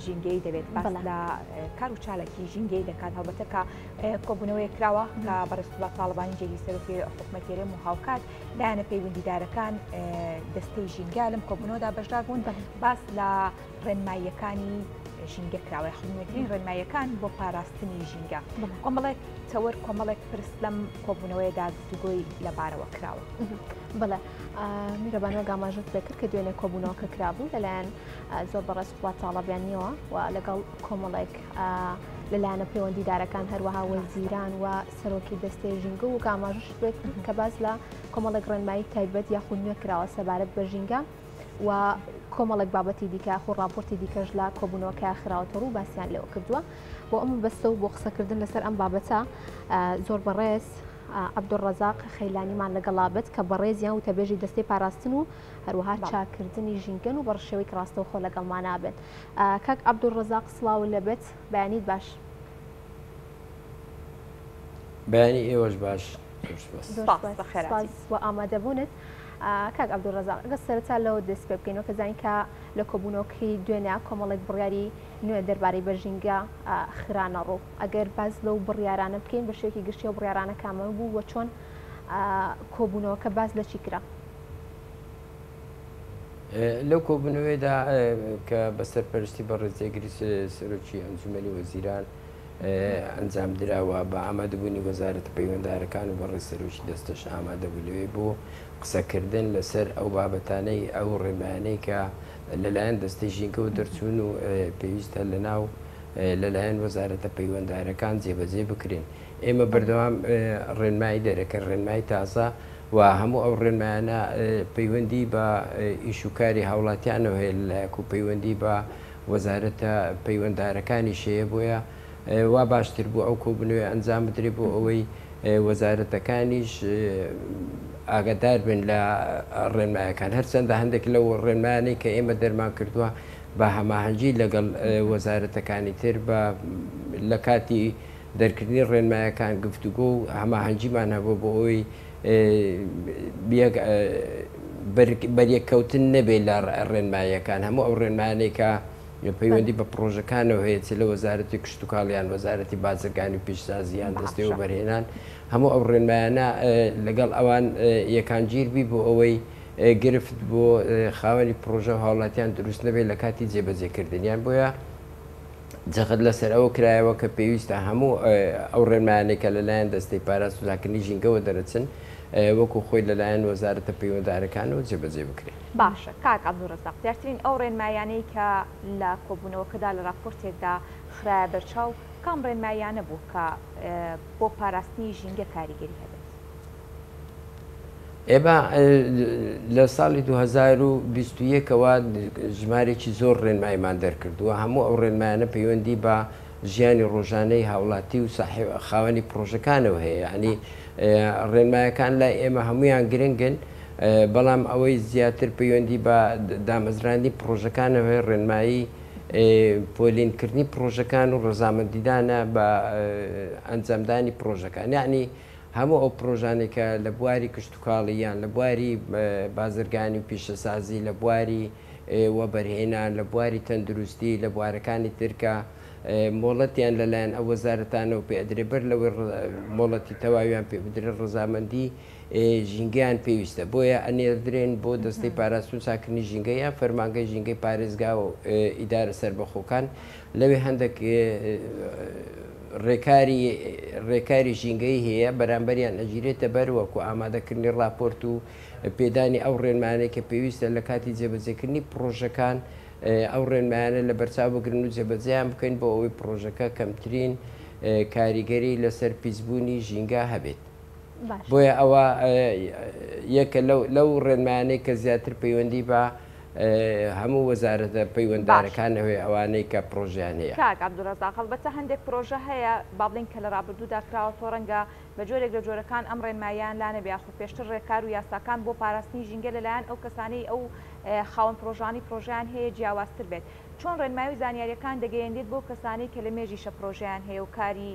ژینگەیی دەبێت باس لە کار و چالاکی ژینگەی دەکات. هەڵبەتە کە کۆبوونەوەیەک کراوە کە بەڕێز قوباد تاڵەبانی جێگری سەرۆکی حکومەتی هەرێم و هاوکات لایەنە پەیوەندیدارەکان دەستەی ژینگە لەم کۆبوونەوەدا بەشدار بوون. باس لە ڕێنماییەکانی ژینگە کراوە، نوێترین ڕێنماییەکان بۆ پاراستنی ژینگە. کۆمەڵێک تەوەر، کۆمەڵێک پرس لەم کۆبوونەوەیەدا گفتوگۆی لەبارەوە کراوە. بەڵێ میرەبانەوە گاماژت پێکرد کە دوێنێ کۆبوونەوەکە کرابوو لەلایەن زۆر بەڕێز قوباد تاڵەبانیەوە و لەگەڵ کۆمەڵێک لەلایەنە پەیوەندیدارەکان، هەروەها وەزیران و سەرۆکی دەستەی ژینگە و ئاماژەش بێت کە باس لە کۆمەڵێک ڕێنمایی تایبەت یاخود نوێ کراوە سەبارەت بە ژینگە و کۆمەڵێک بابەتی دیکە یاخود ڕاپۆرتی دیکەش لە کۆبوونەوەکە خراوەتە ڕوو باسییان لێوە کردووە. بۆ ئەم بەستە و بۆ قسەکردن لەسەر ئەم بابەتە زۆر بەڕێز عەبدولڕەزاق خەیلانیمان لەگەڵا بێت کە بەڕێزیان وتەبێژی دەستەی پاراستن و هەروەها چاککردنی ژینگەن و بە شێوەیەکی ڕاستەوخۆ لەگەڵمانا بێت. کاک عەبدولڕەزاق سڵاو لێبێت، بەیانیت باش. بەیانی ئێوەش باش. سپاس بۆ ئامادەبوونت. کاک عەبدولڕەزاق ئەگەر سەرەتا لەوە دەست پێ بکەین، وەکە زانین کە لە کۆبوونەوەکەی دوێنێ کۆمەڵێک بڕیاری نوێ دەربارەی بە ژینگە خرانە ڕوو، ئەگەر باس لەو بڕیارانە بکەین بە شێوەیەکی گشتی ئەو بڕیارانە کامە بوو و چۆن کۆبوونەوەکە باس لە چی کرا؟ لەو کۆبوونەوەیدا کە بە سەرپەرشتی بەڕێز جێگری سەرۆکی ئەنجومەنی وەزیران ئەنجام دراوە بە ئامادەبوونی وەزارەتە پەیوەندارەکان و بەڕێز سەرۆکی دەستەش ئامادەبوو لەوێ بۆ قسەکردن لەسەر ئەو بابەتانەی ئەو ڕێنمایانەی کە لەلایەن دەستەی ژینگەوە دەرچوون و پێویستە لەناو لەلایەن وەزارەتە پەیوەندارەکان جێبەجێ بکرێن. ئێمە بەردەوام ڕێنمایی دەرەکەن، ڕێنمایی تازە و هەموو ئەو ڕێنمایانە پەیوەندی بە ئیش و کاری هاوڵاتیانەوە هەیە لەلایەک و پەیوەندی بە وەزارەتە پەیوەندارەکانیش هەیە، بۆیە وا باشتر بوو ئەو کۆبوونەوەیە ئەنجام بدرێت بۆ ئەوەی وەزارەتەکانیش ئاگادار بن لە ڕێنمایەکان. هەرچەندە هەندێک لەو ڕێنمایانەی کە ئێمە دەرمان کردووە بە هەماهەنگی لەگەڵ وەزارەتەکانی تر بە لە کاتی دەرکردنی ڕێنمایەکان گفتوگۆ و هەماهەنگیمان هەبووە بۆ ئەوەی بەریەککەوتن نەبێت لە ڕێنماییەکان. هەموو ئەو ڕێنمایانەی کە پەیوەندی بە پڕۆژەکانەوە هەیە چ لە وەزارەتی کشتوکاڵ یان وەزارەتی بازرگانی و پیشسازی یان دەستەی وەبەرهێنان، هەموو ئەو ڕێنمایانە لەگەڵ ئەوان یەکانگیر بی بۆ ئەوەی گرفت بۆ خاوەنی پڕۆژە و هاوڵاتیان دروست نەبێت لە کاتی جێبەجێکردنیان. بۆیە جەخت لەسەر ئەوە کرایەوە کە پێویستە هەموو ئەو ڕێنمایانەی کە لەلایەن دەستەی پاراست و چاککردنی ژینگەوە دەرەچن وەکو خۆی لەلایەن وەزارەتە پەیوەندارەکانەوە جێبەجێ بکرێن. باشە کاک عەبدولڕەزاق، دیارترین ئەو ڕێنماییانەی کە لە کۆبوونەوەکەدا لە ڕاپۆرتێکدا خرایە بەرچاو کام ڕێنماییانە بوو کە بۆ پاراستنی ژینگە کاریگەری هەبێت؟ ئێمە لە ساڵی 2021 ەوە ژمارێکی زۆر ڕێنماییمان دەرکردووە، هەموو ئەو ڕێنمایانە پەیوەندی بە ژیانی ڕۆژانەی هاوڵاتی و خاوەنی پڕۆژەکانەوە هەیە، یانی ڕێنمایەکان لای ئێمە هەموویان گرنگن، بەڵام ئەوەی زیاتر پەیوەندی بە دامەزراندنی پڕۆژەکانەوە هەیە ڕێنمایی پۆلینکردنی پڕۆژەکان و ڕەزامەندیدانە بە ئەنجامدانی پڕۆژەکان، یانی هەموو ئەو پڕۆژانەی کە لە بواری کشتوکاڵی یان لە بواری بازرگانی و پیشەسازی، لە بواری وەبەرهێنان، لە بواری تەندروستی، لە بوارەکانی تر کە مۆڵەتیان لەلایەن ئەو وەزارەتانەوە پێ ئەدرێ بەر لەوەی مۆڵەتی تەواویان پێ بدرێت ڕەزامەندی ژینگەیان پێویستە، بۆیە ئەنێردرێن بۆ دەستەی پاراستن و چاککردنی ژینگە یان فەرمانگەی ژینگەی پارێزگا و ئیدارە سەربەخۆکان، لەوێ هەندێک ڕێکاری ڕێکاری ژینگەیی هەیە بەرامبەریان ئەگیرێتە بەر وەکو ئامادەکردنی ڕاپۆرت و پێدانی ئەو ڕێنمایانەی کە پێویستە لە کاتی جێبەجێکردنی پڕۆژەکان ئەو ڕێنمایانە لەبەرچاو بگرن و جێبەجێیان بکەین بۆ ئەوەی پڕۆژەکە کەمترین کاریگەری لەسەر پیسبوونی ژینگە هەبێت. بۆیە ئەوە یەکە لەو ڕێنمایانەی کە زیاتر پەیوەندی بە هەموو وەزارەتە پەیوەنددارەکانەوە هەیە ئەوانەی کە پڕۆژەیان هەیە. کاک عەبدولڕەزاق هەڵبەتە هەندێک پڕۆژە هەیە با بڵێین کە لە ڕابردوودا کراوەتەوە ڕەنگە بە جۆرێک لە جۆرەکان ئەم ڕێنماییان لا نەبێ یاخود پێشتر ڕێکار و یاساکان بۆ پاراستنی ژینگە لەلایەن ئەو کەسانەی ئەو خاوەن پڕۆژانەی پڕۆژەیان هەیە جیاوازتر بێت چۆن ڕێنمایی و زانیارییەکان دەگەیەنرێت بەو کەسانەی کە لە مێژیشە پڕۆژەیان هەیە و کاری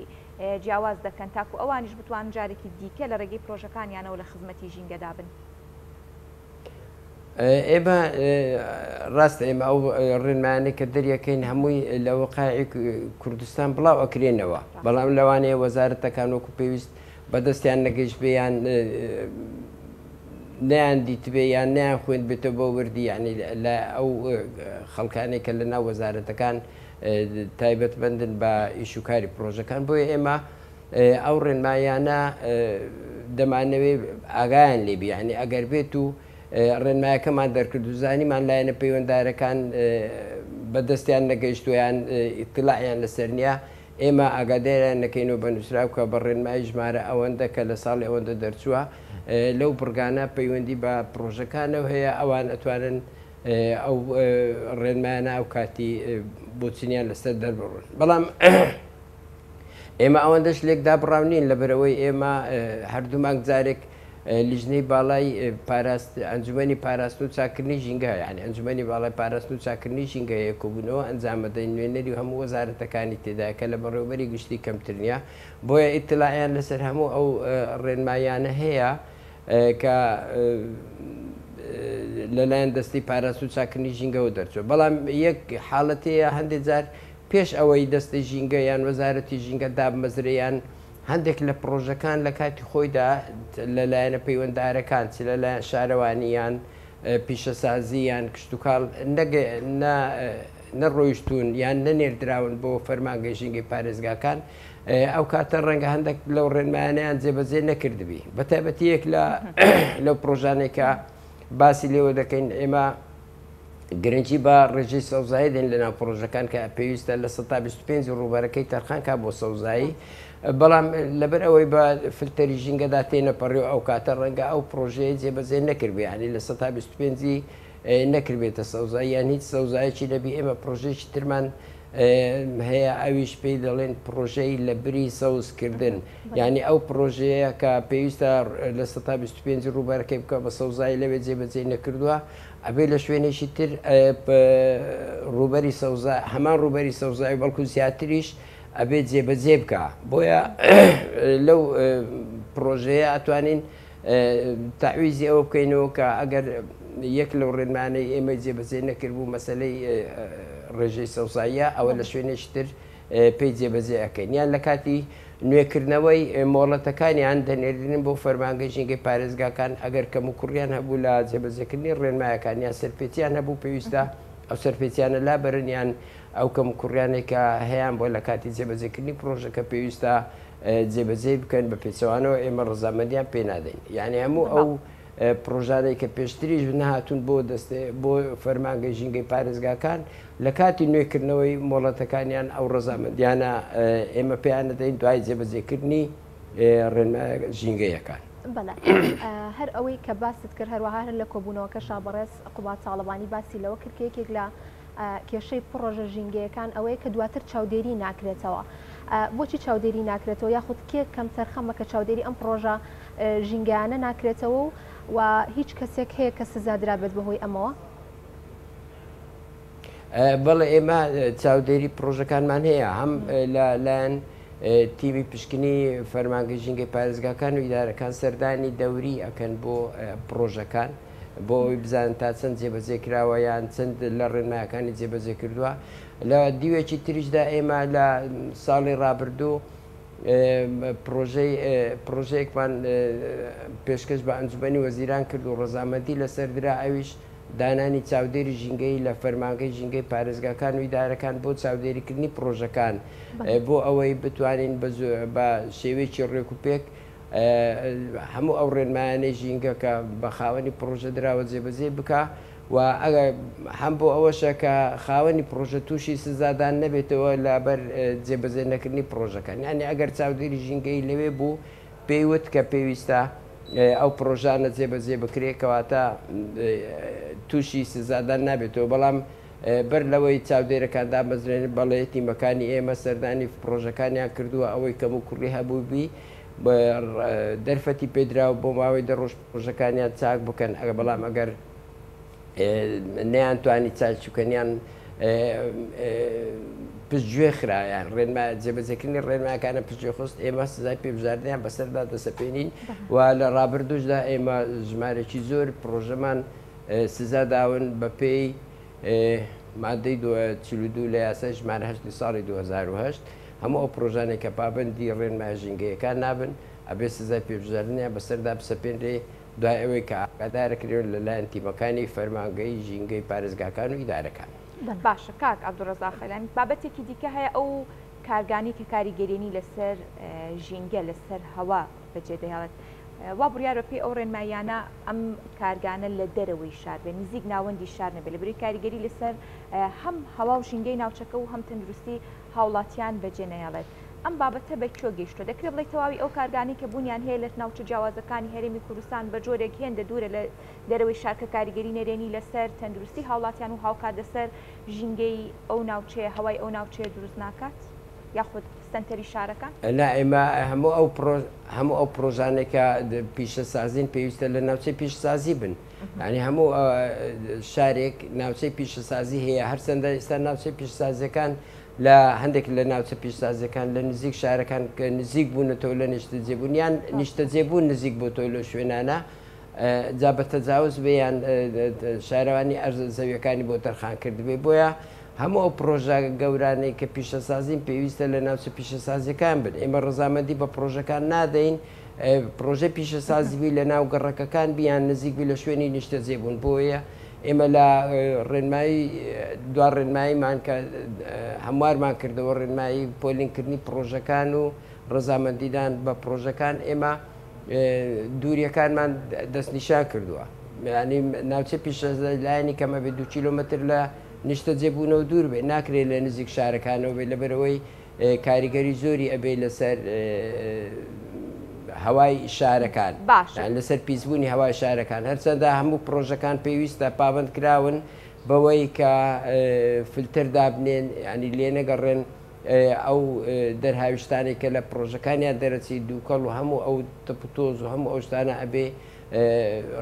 جیاواز دەکەن تاکو ئەوانیش بتوانن جارێکی دیکە لە ڕێگەی پرۆژەکانیانەوە لە خزمەتی ژینگەدا بن؟ ئێمە ڕاستە ئێمە ئەو ڕێنمایانەی کە دەریەکەین هەمووی لە وەقایعی کوردستان بڵاو ئەکرێنەوە، بەڵام لەوانەیە وەزارەتەکان وەکو پێویست بەدەستیان نەگەیشتبێ یان نەیان دیتبێ یان نەیان خوێندبێتەوە بە وردی، یانی لە ئەو خەڵکانەی کە لە ناو وەزارەتەکان تایبەتمەندن بە ئیش و کاری پڕۆژەکان، بۆیە ئێمە ئەو ڕێنماییانە دەمانەوێ ئاگایان لێ بی، یانی ئەگەر بێت و ڕێنمایەکەمان دەرکرد و زانیمان لایەنە پەیوەندارەکان بەدەستیان نەگەیشتووە یان ئیتلاعیان لەسەر نییە، ئێمە ئاگاداریان دەکەینەوە بە نووسراو کە بە ڕێنمایی ژمارە ئەوەندە کە لە ساڵی ئەوەندە دەرچووە لەو بڕگانە پەیوەندی بە پڕۆژەکانەوە هەیە، ئەوان ئەتوانن ئەو ڕێنمایانە ئەو کاتی بۆچونیان لەسەر دەربڕن. بەڵام ئێمە ئەوەندەش لێک دابڕاو نین، لەبەرئەوەی ئێمە هەر دوو مانگ جارێک لیژنەی باڵای پاراست ئەنجومەنی پاراستن و چاککردنی ژینگە یانی ئەنجومەنی باڵای پاراستن و چاککردنی ژینگە هەیە کۆبوونەوە ئەنجامەدەین نوێنەری هەموو وەزارەتەکانی تێدایە کە لە بەڕێوەبەری گشتی کەمتر نییە بۆیە ئیتلاعیان لەسەر هەموو ئەو ڕێنماییانە هەیە کە لەلایەن دەستەی پاراستن و چاککردنی ژینگەوە دەرچووە بەڵام یەک حاڵەت هەیە هەندێک جار پێش ئەوەی دەستەی ژینگە یان وەزارەتی ژینگە دابمەزرێ یان هەندێک لە پڕۆژەکان لە کاتی خۆیدا لە لایەنە پەیوەندارەکان چ لە لایەن شارەوانی یان پیشەسازی یان کشتوکاڵ نەڕۆیشتوون یان نەنێردراون بۆ فەرمانگەی ژینگەی پارێزگاکان ئەو کاتە ڕەنگە هەندێک لەو ڕێنمایانەیان جێبەجێ نەکردبی بە تایبەتی یەک لە لەو پڕۆژانەی کە باسی لێوە دەکەین ئێمە گرنگی بە ڕێژەی سەوزایی دەین لەناو پڕۆژەکان کە پێویستە 25% ڕووبەرەکەی تەرخان کا بۆ سەوزایی بەڵام لەبەر ئەوەی بە فلتەری ژینگەدا تێنەپەڕی و ئەو کاتە ڕەنگە ئەو پڕۆژەیە جێبەجێ نەکردبێ یانی 25% نەکردبێتە سەوزایی یان هیچ سەوزایەکی نەبی ئێمە پڕۆژەیەکی ترمان هەیە ئەویش پێی دەڵێن پڕۆژەی لە بری سەوزکردن یعنی ئەو پڕۆژەیە کە پێویستە 25% ڕووبەرەکەی بکە بە سەوزایی لەوێ جێبەجێ نەکردووە ئەبێ لە شوێنێکی تر ڕووبەری سەوزا هەمان ڕووبەری سەوزایی بەڵکو زیاتریش ئەبێ جێبەجێ بکە بۆیە لەو پرۆژەیە ئەتوانین تەعویزی ئەوە بکەینەوە کە ئەگەر یەک لەو ڕێنمانەی ئێمەی جێبەجێ نەکردبوو مەسلەی ڕێژەی سەوزاییە ئەوە لە شوێنێکی تر پێی جێبەجێ ئەکەین یان لە کاتی نوێکردنەوەی مۆڵەتەکانیان دەنێرن بۆ فەرمانگەی ژینگەی پارێزگاکان ئەگەر کەموکوڕیان هەبوو لە جێبەجێکردنی ڕێنمایەکان یان سەرپێچیان هەبوو پێویستە ئەو سەرپێچیانە لابەرن یان ئەو کەموکوڕیانەی کە هەیان بووە لە کاتی جێبەجێکردنی پڕۆژەکە پێویستە جێبەجێی بکەن بە پێچەوانەوە ئێمە ڕەزامەندیان پێ نادەین یعنی هەموو ئەو پڕۆژانەی کە پێشتریش نەهاتوون بۆ دەستێ بۆ فەرمانگەی ژینگەی پارێزگاکان لە کاتی نوێکردنەوەی مۆڵەتەکانیان ئەو ڕەزامەندیانە ئێمە پێیان دەدەین دوای جێبەجێکردنی ڕێنمایە ژینگەیەکان. بەڵێ هەر ئەوەی کە باست کرد هەروەها هەر لە کۆبوونەوەکەشا بەڕێز قوباد تاڵەبانی باسی لەوە کرد کە یەکێک لە کێشەی پڕۆژە ژینگەیەکان ئەوەیە کە دواتر چاودێری ناکرێتەوە. بۆچی چاودێری ناکرێتەوە یاخود کێ کەمتەرخەمە کە چاودێری ئەم پڕۆژە ژینگەیانە ناکرێتەوە و و هیچ کەسێک هەیە کە سزا درابێت بەهۆی ئەمەوە؟ بەڵێ ئێمە چاودێری پڕۆژەکانمان هەیە هەم لە لایەن تیمی پشکنی فەرمانگەی ژینگەی پارێزگاکان و ئیدارەکان سەردانی دەوری ئەکەن بۆ پڕۆژەکان بۆ ئەوەی بزانن تا چەند جێبەجێ کراوە یان چەند لە ڕێنمایەکانی جێبەجێ کردووە لە دیوێکی تریشدا ئێمە لە ساڵی ڕابردوو پڕۆژەی پڕۆژەیەکمان پێشکەش بە ئەنجومەنی وەزیران کرد و ڕەزامەندی لەسەر درا ئەویش دانانی چاودێری ژینگەیی لە فەرمانگەی ژینگەی پارێزگاکان و ئیدارەکان بۆ چاودێریکردنی پڕۆژەکان بۆ ئەوەی بتوانین بە شێوەیەکی ڕێک و پێک هەموو ئەو ڕێنمایانەی ژینگە کە بە خاوەنی پڕۆژە دراوە جێبەجێ بکا و هەم بۆ ئەوەشە کە خاوەنی پڕۆژە تووشی سزادان نەبێتەوە لەبەر جێبەجێ نەکردنی پڕۆژەکان یانی ئەگەر چاودێری ژینگەیی لەوێ بوو پێی وت کە پێویستە ئەو پڕۆژانە جێبەجێ بکرێ کەواتە تووشی سزادان نابێتەوە بەڵام بەر لەوەی چاودێرەکان دامەزرێنن بەڵێ تیمەکانی ئێمە سەردانی پڕۆژەکانیان کردووە ئەوەی کەموکوڕی هەبووبی دەرفەتی پێدراوە بۆ ماوەی دە ڕۆژ پڕۆژەکانیان چاک بکەن ئەگە بەڵام ئەگەر نەیانتوانی چاکی بکەن یان پشتگوێ خرایان ڕێنما جێبەجێکردنی ڕێنماکانە پشتگوێ خست ئێمە سزای پێبژاردنیان بەسەردا دەسەپێنین و لە ڕابردووشدا ئێمە ژمارێکی زۆر پڕۆژەمان سزا داون بەپێی مادەی 42 لە یاسای ژمارە هەشتی ساڵی 2008 هەموو ئەو پرۆژانەی کە پابەندی ڕێنمایە ژینگەیەکان نابن ئەبێ سزای پێبژاردنیان بەسەردا بسەپێنرێ دوای ئەوەی کە ئاگادارەکرێن لەلایەن تیمەکانی فەرمانگەی ژینگەی پارێزگاکان و ئیدارەکان. باشە کاک عەبدولڕەزاق خەیلانی بابەتێکی دیکە هەیە ئەو کارگانەی کە کاریگەریی لەسەر ژینگە لەسەر هەوا بەجێدەهێڵێت وا بڕیارە پێی ئەو ڕێنماییانە ئەم کارگانە لە دەرەوەی شار بێت نزیک ناوەندی شار نەبێت لەبری کاریگەری لەسەر هەم هەوا و ژینگەی ناوچەکە و هەم تەندروستی هاوڵاتیان بەجێ نەهێڵێت ئەم بابەتە بە کوێ گەیشتووە؟ دەکرێت بڵێی تەواوی ئەو کارگانەی کە بوونیان هەیە لە ناوچە جیاوازەکانی هەرێمی کوردستان بە جۆرێک هێندە دوورە لە دەرەوەی شار کە کاریگەری نەرێنی لەسەر تەندروستی هاوڵاتیان و هاوکات لەسەر ژینگەی ئەو ناوچەیە، هەوای ئەو ناوچەیە دروست ناکات؟ یاخود سەنتەری شارەکان؟ نا ئێمە هەموو ئەو هەموو ئەو پرۆژانەی کە پیشەسازین پێویستە لە ناوچەی پیشەسازی بن. یانی هەموو شارێک ناوچەی پیشەسازی هەیە هەرچەندە ئێستا ناوچەی پیشەسازیەکان لە هەندێک لە ناوچە پیشسازیەکان لە نزیک شارەکان کە نزیک بوونەتەوە لە نیشتەجێبوون یان نیشتەجێبوون نزیک بۆتەوە لەو شوێنانە جا بە تەجاوز بێ یان شارەوانی ئەرز زەویەکانی بۆ تەرخان کردبێ بۆیە هەموو ئەو پرۆژە گەورانەی کە پیشەسازین پێویستە لە ناوچە پیشەسازیەکان بن ئێمە ڕەزامەندی بە پرۆژەکان نادەین پرۆژەی پیشەسازی بی لە ناو گەڕەکەکان بی یان نزیک بی لە شوێنی نیشتەجێبوون بۆیە ئێمە لە ڕێنمایی دوا ڕێنماییمان کە هەموارمان کردەوە ڕێنمایی پۆلینکردنی پڕۆژەکان و ڕەزامەندیدان بە پڕۆژەکان ئێمە دووریەکانمان دەستنیشان کردووە ینی ناوچە پیشەسازی لایەنی کەمە بێ دو کیلۆمەتر لە نیشتەجێبوونەوە دوور بێ ناکرێت لە نزیک شارەکانەوە بێت لەبەرەوەی کاریگەری زۆری ئەبێ لەسەر هەوای شارەکان باشە. یان لەسەر پیسبوونی هەوای شارەکان هەرچەندە هەموو پڕۆژەکان پێویستە پابەند کراون بەوەی کە فلتەر دابنێن ینی لێنەگەڕێن ئەو دەرهاویشتانەی کە لە پڕۆژەکانیان دەرەچی دووکەڵ و هەموو ئەو تەپ و تۆز و هەموو ئەو شتانە ئەبێ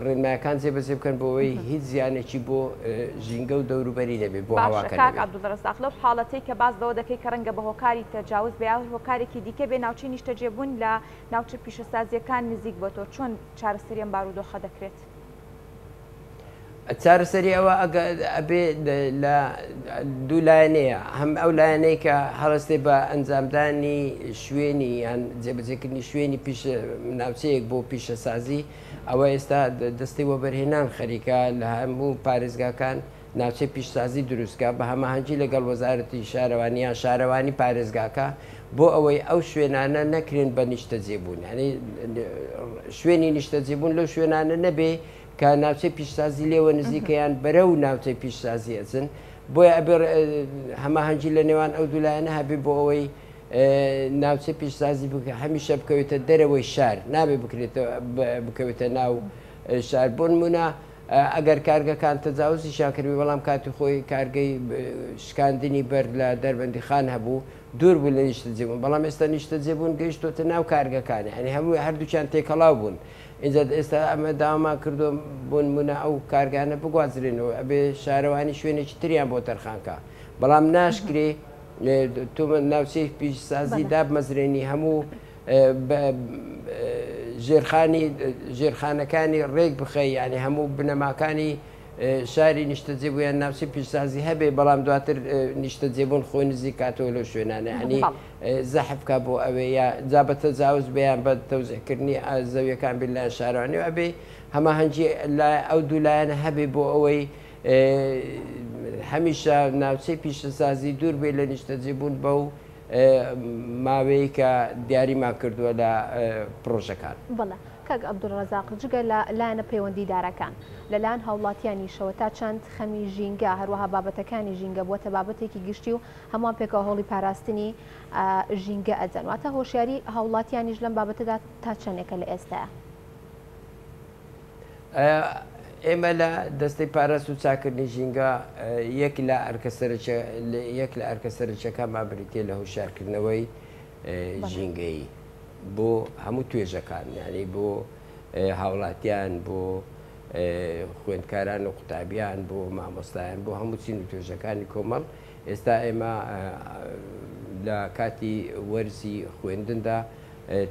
ڕێنمایەکان جێبەجێ بکەن بۆ ئەوەی هیچ زیانێکی بۆ ژینگە و دەوروبەری نەبێت بۆ باشە هەواکە کاک نەبێت. عەبدولڕەزاق لەو حاڵەتەی کە باس لەوە دەکەی کە ڕەنگە بە هۆکاری تەجاوز بێ یا هۆکارێکی دیکە بێ ناوچەی نیشتەجێبوون لە ناوچە پیشەسازییەکان نزیک بۆتەوە چۆن چارەسەری ئەم بارودۆخە دەکرێت؟ چارەسەری ئەوە ئەبێ لە دوو لایەنەیە هەم ئەو لایەنەی کە هەڵستێ بە ئەنجامدانی شوێنی یان جێبەجێکردنی شوێنی پیش ناوچەیەک بۆ پیشەسازی ئەوە ئێستا دەستەی وەبەرهێنان خەریکە لە هەموو پارێزگاکان ناوچەی پیشسازی دروستکە بە هەماهەنگی لەگەڵ وەزارەتی شارەوانی یان شارەوانی پارێزگاکە بۆ ئەوەی ئەو شوێنانە نەکرێن بە نیشتەجێبوون یعنی شوێنی نیشتەجێبوون لەو شوێنانە نەبێ کە ناوچەی پیشسازی لێوە نزیکە یان بەرەو ناوچەی پیشسازی ئەچن بۆیە ئەبێ هەماهەنگی لە نێوان ئەو دوو لایەنە هەبێ بۆ ئەوەی ناوچەی پیشسازی هەمیشە بکەوێتە دەرەوەی شار نابێ بکرێتە بکەوێتە ناو شار بۆ نمونە ئەگەر کارگەکان تەجاوزیشیان کردبێ بەڵام کاتی خۆی کارگەی شکاندنی بەرد لە دەربەندیخان هەبوو دوور بوو لە نیشتەجێبوون بەڵام ئێستا نیشتەجێبوون گەیشتۆتە ناو کارگەکان یعنی هەموو هەردووکیان تێکەڵاو بوون ئینجا ئێستا ئەمە داوامان کردووە بۆ نموونە ئەو کارگانە بگوازرێنەوە ئەبێ شارەوانی شوێنێکی تریان بۆ تەرخان کا بەڵام ناشکرێ تۆ ناوچەی پیشسازی دابمەزرێنی هەموو ژێرخانی ژێرخانەکانی ڕێک بخەی یعنی هەموو بنەماکانی شاری نیشتەجێبوو یان ناوچەی پیشسازی هەبێ بەڵام دواتر نیشتەجێبوون خۆی نزیک کاتەوە لەو شوێنانە یعنی زەحف کا بۆ ئەوێ یا جا بە تەجاوز بێ یان بە تەوزیعکردنی زەویەکان بێ لایەن شارەوانی و ئەبێ هەماهەنگی ئەو دوو لایەنە هەبێ بۆ ئەوەی هەمیشە ناوچەی پیشەسازی دوور بێ لە نیشتەجێبوون بەو ماوەیەی کە دیاریمان کردووە لە پڕۆژەکان. بەڵێ کاک عەبدولڕەزاق، جگە لە لایەنە پەیوەندیدارەکان، لەلایەن هاوڵاتیانیشەوە تا چەند خەمی ژینگە، هەروەها بابەتەکانی ژینگە بووەتە بابەتێکی گشتی و هەمووان پێکەوە هەوڵی پاراستنی ژینگە ئەدەن، واتە هۆشیاری هاوڵاتیانیش لەم بابەتەدا تا چەندێکە لە ئێستایا؟ ئێمە لە دەستەی پاراست و چاککردنی ژینگە یەک لە ئەرکە سەرەکیە یەک لە ئەرکە سەرەکیەکانمان بریتیە لە هۆشیارکردنەوەی ژینگەیی بۆ هەموو توێژەکان یعنی بۆ هاوڵاتیان بۆ خوێندکاران و قوتابیان بۆ مامۆستایان بۆ هەموو چین و توێژەکانی کۆمەڵ ئێستا ئێمە لە کاتی وەرزی خوێندندا.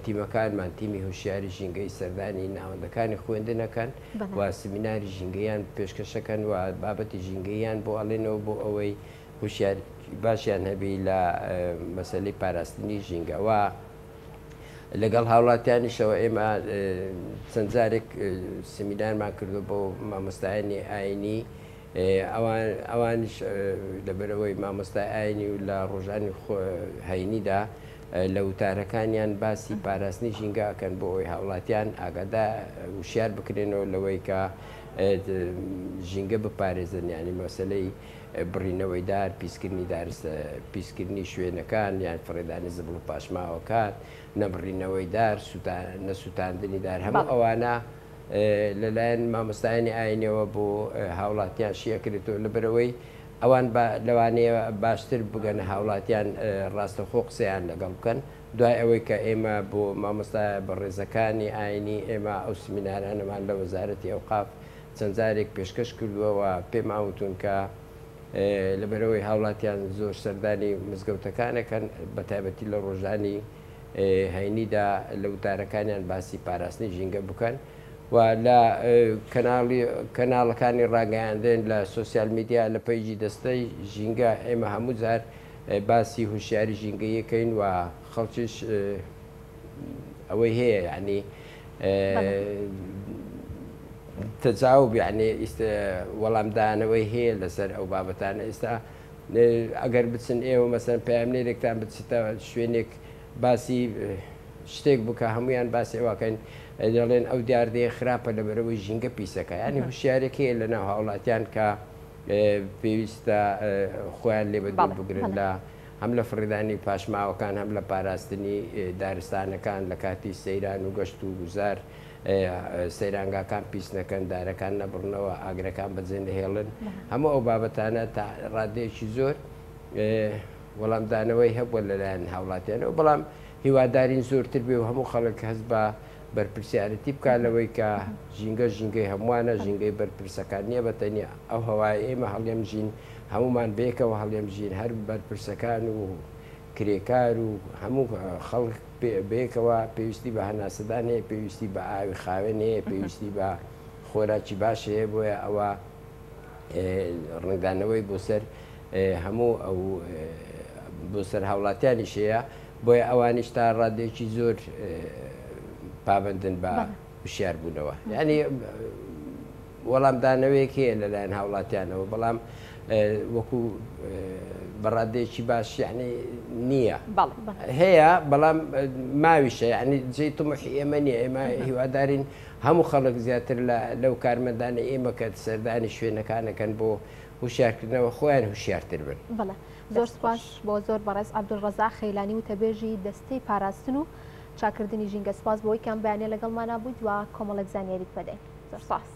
تیمەکانمان تیمی هۆشیاری ژینگەی سەردانی ناوەندەکانی خوێندن ئەکەن و سمیناری ژینگەیان پێشکەشەکەن و بابەتی ژینگەیان بۆ ئەڵێنەوە بۆ ئەوەی هوشیاری باشیان هەبی لە مەسەلەی پاراستنی ژینگە و لەگەڵ هاوڵاتیانیشەوە ئێمە چەند جارێک سمینارمان کردو بۆ مامۆستایانی ئاینی ئەوانیش لەبەرەوەی مامۆستای ئاینی و لە ڕۆژانی هەینیدا لە وتارەکانیان باسی پاراستنی ژینگە ئەکەن بۆ ئەوەی هاوڵاتیان ئاگادا وشیار بکرێنەوە لەوەی کە ژینگە بپارێزن یعنی مەسلەی بڕینەوەی دار، پیسکردنی دارستە، پیسکردنی شوێنەکان یان فڕێدانی زبڵ و پاشماوەکان، نەبڕینەوەی دار، نەسووتاندنی دار، هەموو ئەوانە لەلایەن مامۆستایانی ئاینیەوە بۆ هاوڵاتیان شی ئەکرێتەوە، لەبەرئەوەی ئەوان لەوانەیە باشتر بگەنە هاوڵاتیان ڕاستەوخۆ قسەیان لەگەڵ بکەن، دوای ئەوەی کە ئێمە بۆ مامۆستا بەڕێزەکانی ئاینی ئێمە ئەو سمینارانەمان لە وەزارەتی ئەوقاف چەند جارێک پێشکەش کردووە و پێمان وتوون کە لەبەرئەوەی هاوڵاتیان زۆر سەردانی مزگەوتەکان ئەکەن بەتایبەتی لە ڕۆژانی هەینیدا لە وتارەکانیان باسی پاراستنی ژینگە بکەن و لە کەناڵی کەناڵەکانی ڕاگەیاندن لە سۆسیال میدیا لە پەیجی دەستەی ژینگە ئێمە هەموو جار باسی هوشیاری ژینگەیەکەین و خەڵکیش ئەوەی هەیە یعنی تەجاوب یعنی وەڵامدانەوەی هەیە لەسەر ئەو بابەتانە ئێستا ئەگەر بچن ئێوە مەسەن پەیامنێرێکتان بچیتە شوێنێک باسی شتێک بکە هەمویان باسی ئەوەکەن دەڵێن ئەو دیاردەیە خراپە لەبەرەوەی ژینگە پیسەکە ینی هوشیارێک هەیە لە ناو هاوڵاتیان کە پێویستە خۆیان لێ بەدوور بگرن لە هەم لە فڕێدانی پاشماوەکان، هەم لە پاراستنی دارستانەکان لە کاتی سەیران و گەشت و گوزار، سەیرانگاکان پیس نەکەن، دارەکان نەبڕنەوە، ئاگرەکان بەجێ نەهێڵن، هەموو ئەو بابەتانە تا ڕادەیەکی زۆر وەڵامدانەوەی هەبووە لەلایەن هاوڵاتیانەوە، بەڵام هیوادارین زۆرتر بێ و هەموو خەڵک هەست بە بەرپرسیارەتی بکات لەوەی کە ژینگە ژینگەی هەمووانە، ژینگەی بەرپرسەکان نییە بە تەنیا، ئەو هەوایەی ئێمە هەڵیەمژین هەموومان بەیەکەوە هەڵیەمژین، هەر بەرپرسەکان و کرێکار و هەموو خەڵک بەیەکەوە پێویستی بە هەناسەدان هەیە، پێویستی بە ئاوی خاوێن هەیە، پێویستی بە خۆراکی باش هەیە، بۆیە ئەوە ڕەنگدانەوەی بۆ سەر هەموو ئەو بۆ سەر هاوڵاتیانیش هەیە، بۆیە ئەوانیش تا ڕادەیەکی زۆر پابەندن بە وشیاربوونەوە. یانی وەڵامدانەوەیەک هەیە لەلایەن هاوڵاتیانەوە، بەڵام وەکو بە ڕادەیەکی باش یعنی نییە. هەیە بەڵام ماویشە یعنی جێی تموحی ئێمە نییە. ئێمە هیوادارین هەموو خەڵک زیاتر لەو کارمەندانەی ئێمە کە سەردانی شوێنەکانەکەن بۆ هوشیارکردنەوە خۆیان هوشیارتر بن. بەڵێ زۆر سوپاس بۆ زۆر بەڕێز عەبدولڕەزاق خەیلانی وتەبێژی دەستەی پاراستن و چاکردنی ژینگە سوپاس بۆ ئەوەی کە ئەم بەیانیە لەگەڵمانا بوویت و کۆمەڵێک زانیاریت پێداین زۆر سوپاس.